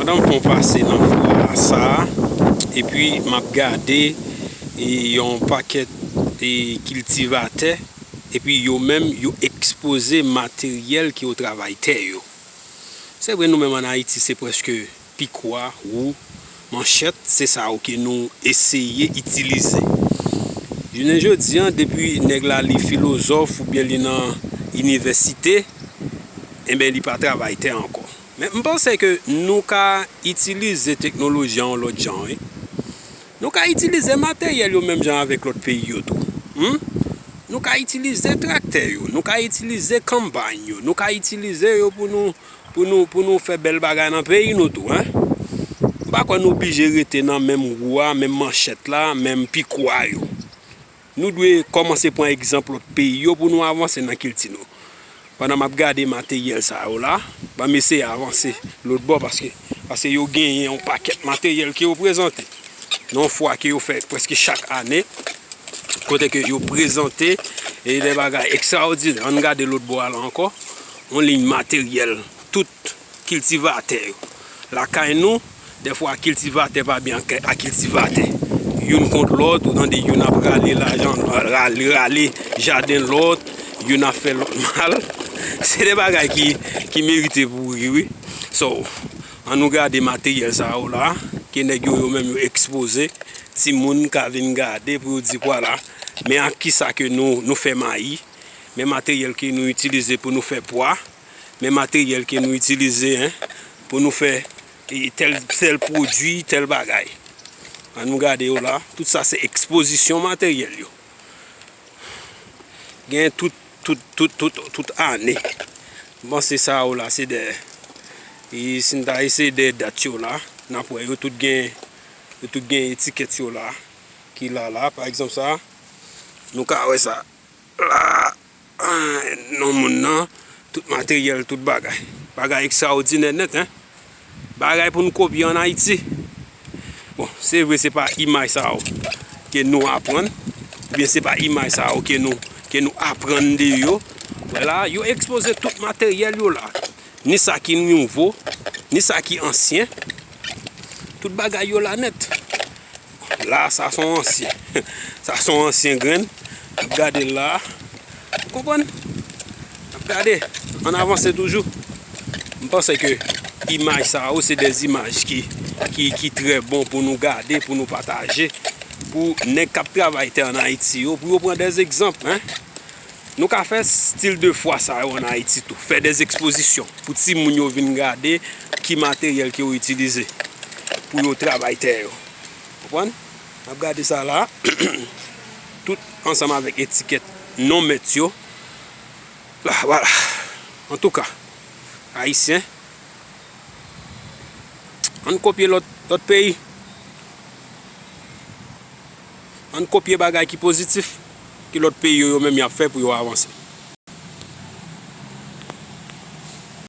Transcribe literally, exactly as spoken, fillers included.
Pandan m fè yon pase nan fwa sa a, epi m ap gade e, yon pakèt e, kiltivatè, epi yo menm, yo ekspoze materyèl ke yo travay tè yo. Se vre, nou menm ann Ayiti, se prèske pikwa, wou, manchèt, se sa yo ke nou eseye itilize. Jounen jodi a, depi nèg la li filozòf oubyen li nan inivèsite, enben, li pa travay tè ankò. Men m panse ke nou ka itilize teknoloji a yon lòt jan, wi. Nou ka itilize materyèl yo menm jan avèk lòt peyi yo tou. Hmm? Nou ka itilize traktè yo, nou ka itilize combine yo, nou ka itilize yo pou nou, pou nou, pou nou fè bèl bagay nan peyi nou tou, en. M pa kwè nou oblije rete nan menm wou a, menm manchèt la, menm pikwa yo. Nou dwe kòmanse pran egzanp lòt peyi yo pou nou avanse nan kilti nou. Pandan m ap gade materyèl sa yo la, ban m eseye avanse lòt bò, paske, paske yo genyen yon pakèt materyèl ke yo prezante. Nan yon fwa ke yo fè prèske chak ane, kote ke yo prezante e de bagay ekstraòdinè. Ann gade lòt bò a la ankò, yon liy materyèl, tout kiltivatè yo. Lakay nou, dèfwa kiltivatè pa byen ak, ak kiltivatè. Youn kont lòt, ou tande youn ap rale lajan, rale, rale jaden lòt, youn ap fè lòt mal. Se de bagay ki, ki merite pou ri, wi. So, ann nou gade materyèl sa yo la, ke nèg yo, yo menm yo ekspoze, timoun ka vin gade pou yo di, vwala, men ak kisa ke nou, nou fè mayi, men materyèl ke nou itilize pou nou fè pwa, men materyèl ke nou itilize, en, pou nou fè, e, tèl, tèl pwodui, tèl bagay. Ann nou gade yo la, tout sa se ekspozisyon materyèl yo. Gen tout, tout, tout, tout, tout ane. M panse sa yo la, se de, e, si n ta eseye de dat yo la, n ap wè yo tout gen, yo tout gen etikèt yo la, ki la la. Pa egzanp sa, nou ka wè sa. La, non moun nan, tout materyèl, tout bagay. Bagay ekstraòdinè nèt, en. Bagay pou n kopye ann Ayiti. Bon, se vre, se pa imaj sa yo ke nou aprann, oubyen se pa imaj sa yo ke nou, ke nou aprann de yo. Wè la, yo ekspoze tout materyèl yo la. Ni sa ki nouvo, ni sa ki ansyen. Tout bagay yo la nèt. La, sa se yon ansyen. Sa se yon ansyen grenn. N ap gade l la. Ou konprann? N ap gade. Ann avanse toujou. M panse ke imaj sa yo, se de imaj ki, ki, ki trè bon pou nou gade, pou nou pataje, pou nèg k ap travay tè ann Ayiti yo, pou yo pran de egzanp, en. Nou ka fè stil de fwa sa yo ann Ayiti tou. Fè de ekspozisyon pou timoun yo vin gade ki materyèl ke yo itilize pou yo travay tè yo. Konprann? N ap gade sa la. Tout ansanm avèk etikèt non mèt yo. La, vwala. Antouka, Ayisyen, ann kopye lòt, lòt peyi. Ann kopye bagay ki pozitif, ke lòt peyi yo, yo menm y ap fè pou yo avanse.